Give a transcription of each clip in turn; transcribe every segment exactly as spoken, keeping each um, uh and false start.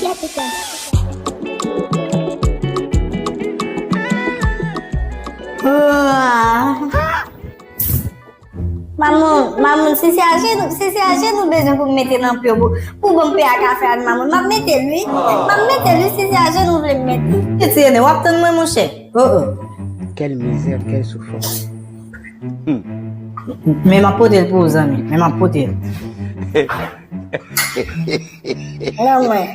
Ah. Mamoun, mamoun, si se ajenou, si se ajenou bezwen pou m mete nan pye pou, pou ban m pè a kafe a, mamoun, m ap mete l, wi. M ap mete l, wi, si se ajenou vle m mete. Ti Rene, w ap tann mwen, monchè. Oh, oh. Quelle misère, quelle souffrance. Hmm. Men m ap pote l pou ou, zanmi. Men m ap pote l. Non, mwen.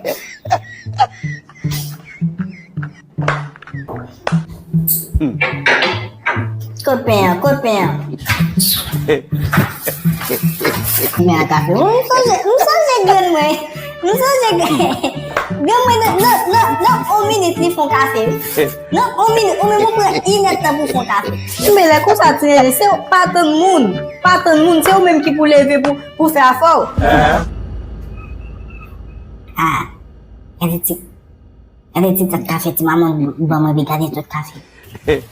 Kot pen an? Kot pen an? Men an kafe. M sonje, m sonje grann mwen. M sonje grann, grann mwen nan, nan, nan, nan yon minit li fè yon kafe, wi. Nan yon minit, ou menm ou pran inèdtan pou fè yon kafe. Men lè konsa, Ti Rene, se pa tann moun. Pa tann moun, se ou menm ki pou leve pou, pou fè afè w. Ah, gade ti Gade ti tèt kafe, ti manman ban mwen, epi gade tout kafe. Men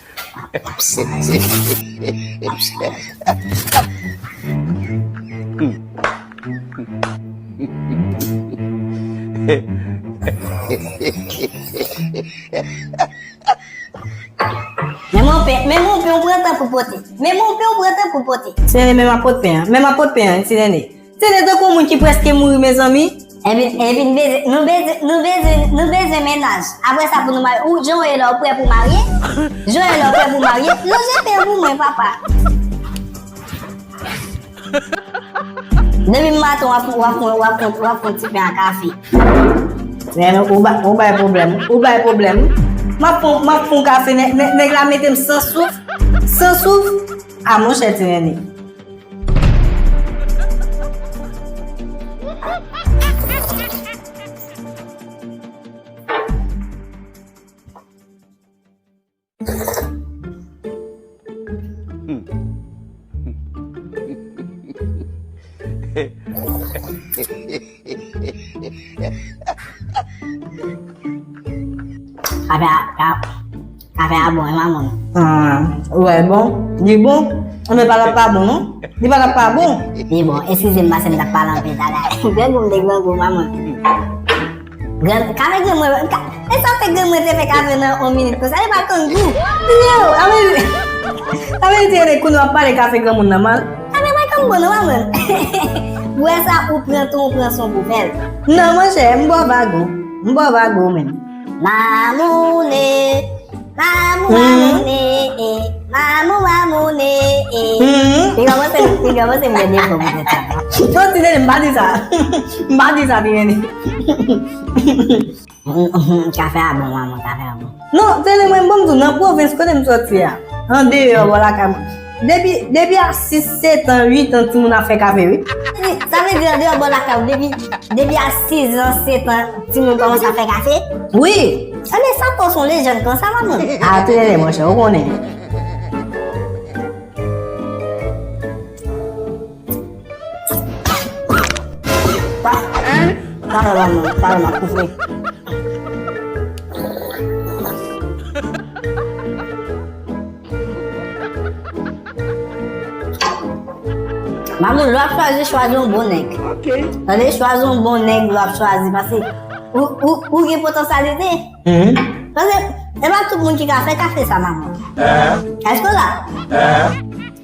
mon pè, men mon pè, ou pran tan pou pote. Men mon pè, ou pran tan pou pote. Se men m ap pot pen an. Men m ap pot pen an, ti nene. Tande tankou moun ki prèske mouri, mezanmi. Epi, epi nou bezwen, nou bezwen, nou bezwen, nou bezwen mennaj. Apre sa, pou nou marye. Ou, Joel, ou prè pou marye? Joel, ou prè pou marye? Lonje pen pou mwen, papa. Depi maten, w ap, w ap, w ap, w ap, w ap fè ti pen a kafe. Men ou ba, ou bay pwoblèm, ou bay pwoblèm. M ap fè, m ap fè yon kafe, nèg, nèg, nèg la mete m san souf, san souf. A, monchè, ti nene. Kafe a, ka-, kafe a bon, wi, manman. Ah, wè, bon. Li bon. Anben, pa t ap pa bon, non? Li pa t ap pa bon. Li bon. Eskize m, paske m t ap pale anpil talè. Grangou m te grangou, manman. Gran, kafe granmwen, ka, e sa fè granmwen te fè kafe nan yon minit konsa, li pa konn gou. Yo, sa vle di, sa vle di, kounye a w ap pale kafe granmoun nan mal. Kafe pa konn bon, non, manman. Ou wè sa, ou pran ton, ou pran son pou fè l. Non, monchè, m ba w vag ou. M ba w vag ou menm. Mamoune. Mamou, mamoune, eh. Mamou, mamoune, eh. Piga você, piga você, m gen defo poutèt sa. Non, ti nene, m pa di sa. M pa di sa, ti nene. Kafe a bon, manman, kafe a bon. Non, ti nene, mwen, ban m di w, nan pwovens kote m sòti a, andeyò bò lakay mwen, depi, depi a sis, sèt an, uit an, timoun ap fè kafe, wi. Sa vle di andeyò bò lakay ou, depi, depi a sis an, sèt an, timoun kòmanse ap fè kafe? Wi. Ebyen, sa fè w se yon lejand konsa, manman. A, ti nene, monchè, ou konnen. Pa, pa, manman, pa, manman, kouvri. Mamoun, lè w ap chwazi, chwazi yon bon nèg. Ok. Tande, chwazi yon bon nèg, lè w ap chwazi, paske ou, ou, ou gen potansyalite. Mhm. Paske, e pa tout moun ki ka fè kafe sa, mamoun. Èske w la?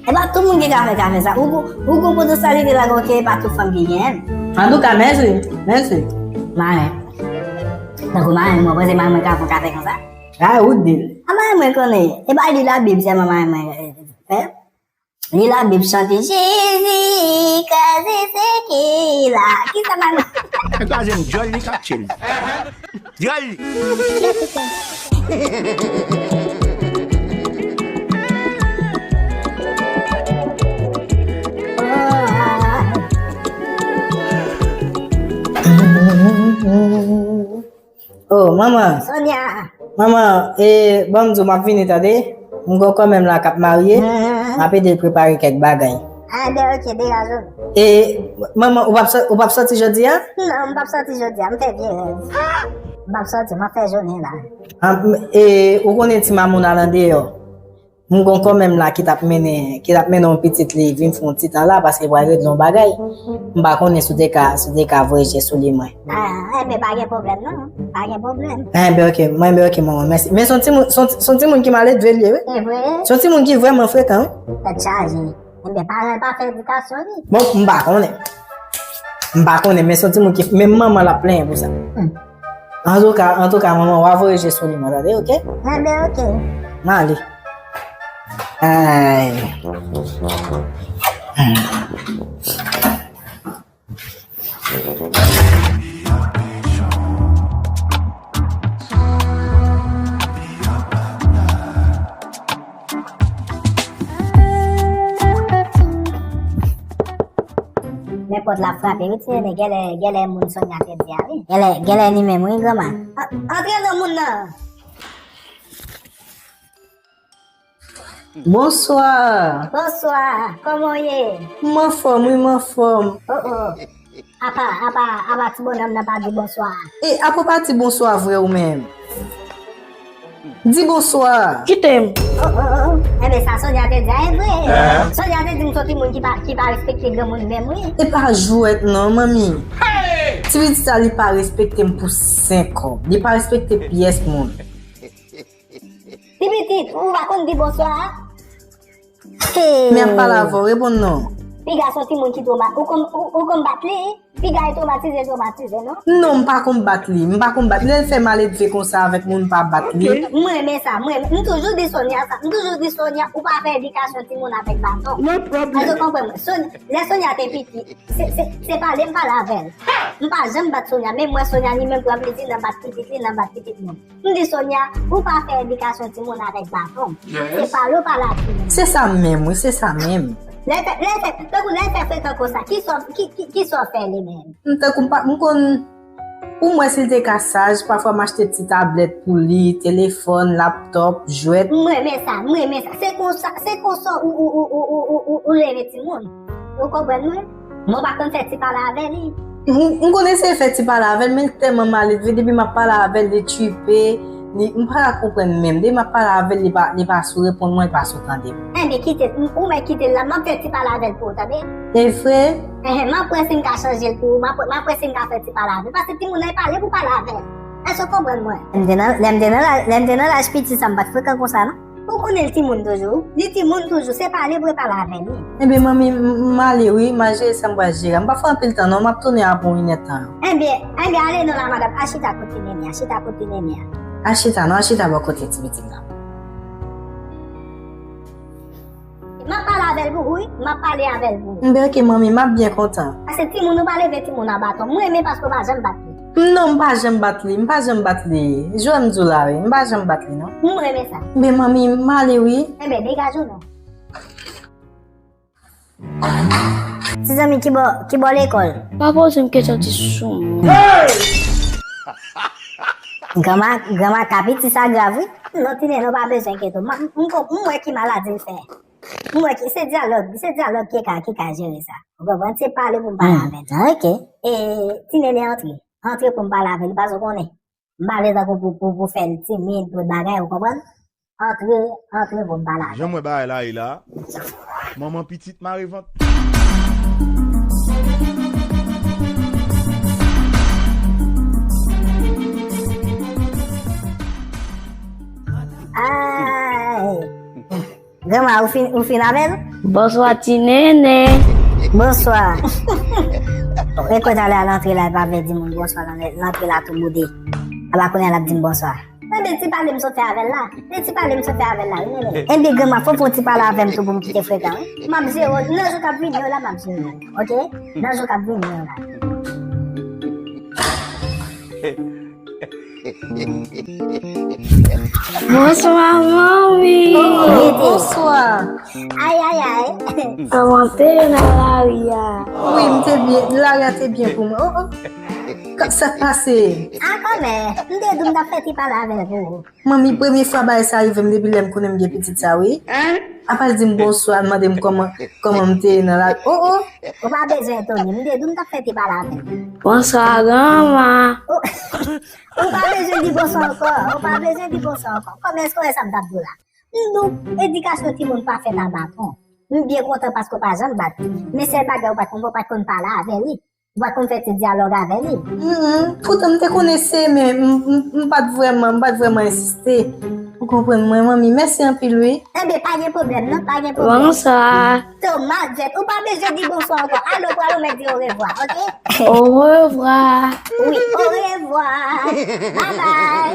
E pa tout moun ki ka fè kafe sa. Ou, ou, ou gen potansyalite la, ok, e pa tout fanm ki genyen l. Antouka, mèsi, mèsi. Maren. Tankou maren, mwen panse maren mwen ka fè yon kafe konsa. A, ou di l. A, maren mwen konnen. E pa li Labib sèlman maren mwen, eh, fè. Li Labib chante, Jezi, kraze sèkèy la. Kisa maren mwen? Kraze m, djòl li k ap tchil. Djòl li. Oh, manman. Sonia. Manman, e, ban m di w, m ap vini, tande. M gon kòmè m la k ap marye. Mhm. M ap ede l prepare kèk bagay. A, ben, ok, degaje w. E, manman, ou p ap sò-, ou p ap sòti jodi a? Non, m p ap sòti jodi a, m fè vye rèv. M p ap sòti, m ap fè jounen la. A, m, e, ou konnen ti mamoun al andeyò. M gon kòmè m la ki t ap mennen, ki t ap mennen yon pitit li vin fè yon ti tan la, paske pral regle yon bagay. M pa konnen si w te ka, si w te ka voye je sou li, mwen. Ah, enben, pa gen pwoblèm, non. Pa gen pwoblèm. Enben, ok, mwen, enben, ok, manman, mèsi. Men se yon timoun, se yon, se yon timoun ki maledve li ye, wi. Se vre? Se yon timoun ki vrèman frekan, wi. Tèt chaje. Enben, paran l pa fè edikasyon li. Bon, m pa konnen. M pa konnen, men se yon timoun ki, menm manman l ap plenyen pou sa. Hmm. Antouka, antouka, manman, w a voye je sou li, mwen, tande, ok? Enben, ok. M ale. Ay. Men pòt la frape, wi, ti nene, genlè, genlè moun Sonia te di a, wi. Genlè, genlè li menm, wi, granma. A, antre non, moun nan. Bonswa. Bonswa, kòman w ye? M anfòm, wi, m anfòm. Oh, oh. Apa, apa, apa ti bonnonm nan pa di bonswa? E, apa w pa di bonswa vre ou menm? Di bonswa. Kite m. Oh, oh, oh, oh. Enben, sa Sonia te di a, e vre. Sonia te di m se yon timoun ki pa, ki pa respekte granmoun menm, wi. E pa jwèt non, manmi. Ti pitit sa, li pa respekte m pou senk kòb. Li pa respekte pyès moun. Ti pitit, ou pa konn di bonswa a? Hey. Men ap pale avè w, reponn non. Piga se yon timoun ki twoma-, ou konn, ou, ou konn bat li? Piga e twomatize, twomatize, non? Non, m pa konn bat li, m pa konn bat li. Lè l fè maledve konsa avèk moun, m pa bat li. Ok. M renmen sa, m renmen. M toujou di Sonia sa, m toujou di Sonia, ou pa fè edikasyon timoun avèk baton. No problem. Èske w konprann mwen? Son-, lè Sonia te piti, se, se, se pale m pale avè l. M pa janm bat Sonia, men m wè Sonia li menm pran plezi nan bat pitit li, nan bat pitit moun. M di Sonia, ou pa fè edikasyon timoun avèk baton. Yes. Se pale w pale ak timoun. Se sa menm, wi, se sa menm. Lè fè, lè fè, tankou lè fè frekan konsa, ki sa, ki, ki, ki sa w fè li menm? M tankou m pa, m konn, pou m wè si l te ka saj, pafwa m achte ti tablèt pou li, telefòn, laptòp, jwèt. M renmen sa, m renmen sa. Se konsa, se konsa ou, ou, ou leve timoun. Ou konprann mwen? Mwen pa konn fè ti pale avè li. M, m konn eseye fè ti pale avè l, men l tèlman maledve, depi m ap pale avè l, li tripe, li, m pa ka konprann menm. Depi m ap pale avè l, li pa, li pa sou reponn mwen, li pa sou tande m. Enben, kite l, m, ou mèt kite l la, m ap fè ti pale avè l pou ou, tande? E vre? Enhen, m ap wè si m ka chanje l pou ou, m ap, m ap wè si m ka fè ti pale avè l. Paske timoun nan, e pale pou pale avè l. Èske w konprann mwen? Lè m te nan, lè m te nan la, lè m te nan laj piti sa, m pa t frekan konsa, non. Ou konnen l timoun toujou. Li timoun toujou, se pale pou yo pale avè li. Enben, manmi, m, m ale wi, m a jere sa m pral jere. M pa fè anpil tan non, m ap tounen apre yon inèdtan. Enben, enben, ale non la, madanm, a chita kote nene a, chita kote nene a. A chita non, a chita bò kote ti pitit la. M ap pale avè l pou ou, wi, m ap pale avè l pou ou. Enben, ok, manmi, m ap byen kontan. Paske timoun, ou pa leve timoun a baton. M renmen paske w pa janm bat li. Non, m pa janm bat li, m pa janm bat li. Jwè m di w la, wi, m pa janm bat li, non. M renmen sa. Men manmi, m ale, wi. Enben, degaje w non. Ti zanmi, ki bò, ki bò lekòl? Pa poze m kesyon ti sou mwen. Granma, granma ka piti sa grav, wi. Non, ti nene, w pa bezwen enkyete w. M, m, m, m wè ki maladi l fè. M wè ki, se dyalòg, se dyalòg ki ka, ki ka jere sa. Ou konprann? Se pale pou m pale avè l. Ah, ok. E, ti nene antre. Antre pou m pale avè l, paske w konnen. M pa vle tankou pou, pou, pou fè l timid, pou bagay, ou konprann? Antre, antre pou m pale avè l. Jan m wè bagay la ye la, manman pitit mare vant. Ay! Granma, ou fin, ou fin avè l? Bonswa, ti nene. Bonswa. Bon, e kote ale a lantre la, e pa vle di moun bonswa, lan-, lantre la tou boude. Apa kounye a l ap di m bonswa. Enben, ti pale m sot fè avè l la. Se ti pale m sot fè avè l la, wi, nene. Enben, granma, fò w fè yon ti pale avè m tou pou m kite frekan, wi. M ap jere w. Nan jou k ap vini yo la, m ap jere w. Ok? Nan jou k ap vini yo la. Bonswa, manmi. Oh, bonswa. Ay, ay, ay. Kòman te ye nan lari a? Wi, m te byen. Lari a te byen pou mwen. Oh, oh. Sa k pase? A, kòmè, m te di w m t ap fè ti pale avè l pou ou. Manmi, premye fwa bagay sa rive m depi lè m konnen m gen pitit sa, wi. Apa l di m bonswa, l mande m kòman, kòman m te ye nan lari. Oh, oh. Ou pa bezwen etone, m te di w m t ap fè ti pale avè l. Bonswa, granma. Ou pa bezwen di bonswa ankò. Ou pa bezwen di bonswa ankò. Kòmè, èske w wè sa m t ap di w la? M di w, edikasyon timoun pa fèt a baton. M byen kontan paske w pa janm bat li. Men sèl bagay ou pa t konn fè, ou pa t konn pale avè li. Ou pa t konn fè ti dyalòg avè li. Mm, poutan m te konnen se, men m, m, m pa t vrèman, m pa t vrèman ensiste. Ou konprann mwen, manmi? Mèsi anpil, wi. Enben, pa gen pwoblèm, non, pa gen pwoblèm. Bonswa. Tomas, jèt, ou pa bezwen di bonswa ankò. Alo, pral ou mèt di orevwa, oke? Orevwa. Wi, orevwa. Babay.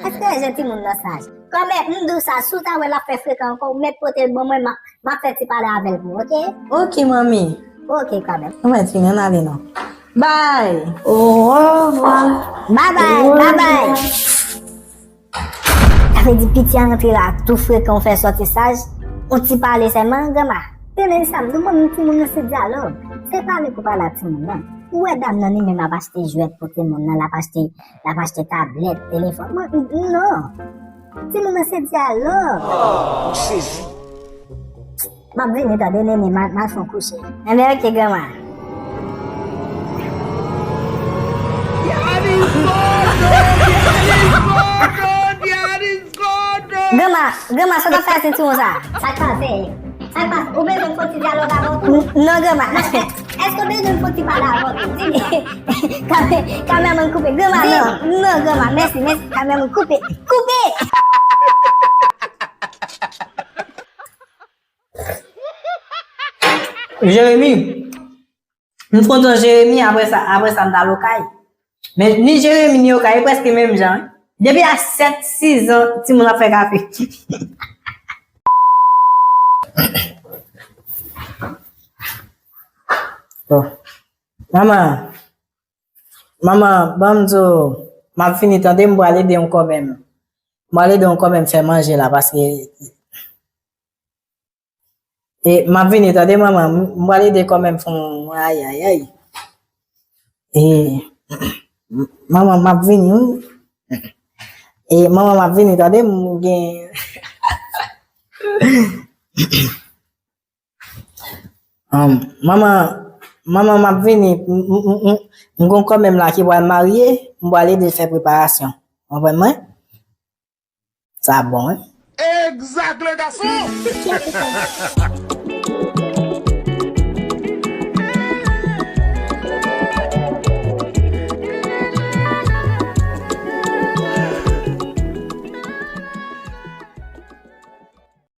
Èske jan timoun nan saj? Kanmenm, m di w sa, si w ta wè l ap fè frekan ankò, ou mèt pote l ban mwen, m ap, m ap fè ti pale avè l pou ou, oke? Oke, manmi. Oke, kanmenm. Ou mèt vini, ann ale non. Bay. Orevwa. Babay, babay. Sa vle di piti a rantre la tou frekan, ou fè sòti saj, yon ti pale sèlman, granma. Tande sa, m di w, manmi, timoun nan se dyalòg. Se pale pou pale ak timoun nan. Ou wè dam nan li menm ap achte jwèt pou timoun nan, l ap achte, l ap achte tablèt, telefòn. Mwen, m, m, non. Timoun nan se dyalòg. M sezi. M ap vini tande, Nene, m al, m al fè yon kouche. Enben, oke, granma. Granma, granma, sa w t ap fè a sentiwon sa? Sa k pase? Sa k pase? Ou bezwen m fè yon ti dyalòg avè w tou? N-, non, granma. Èske w bezwen m fè yon ti pale avè w tou? Di m. Kamè-, kamèman koupe. Granma, non. Non, granma. Mèsi, mèsi. Kamèman koupe. Koupe! Jeremi, m kontan Jeremi, apre sa, apre sa m t al okay. Men ni Jeremi ni okay, e prèske menm jan, wi. Depi a sèt, sis zan, timoun ap fè kafe. Bon. Manman, manman, ban m di w, m ap vini tande, m pral ede w kanmenm. M pral ede w kanmenm fè manje la, paske E, m ap vini, tande, manman. M, m pral ede kanmenm fè yon, ay, ay, ay. E, manman, m ap vini, wi. E, manman, m ap vini, tande, m gen, um, manman, manman, m ap vini. M, m, m, m, m gon kanmenm la ki pral marye, m pral ede l fè preparasyon. Konprann mwen? Sa bon, wi. Exact, le garçon!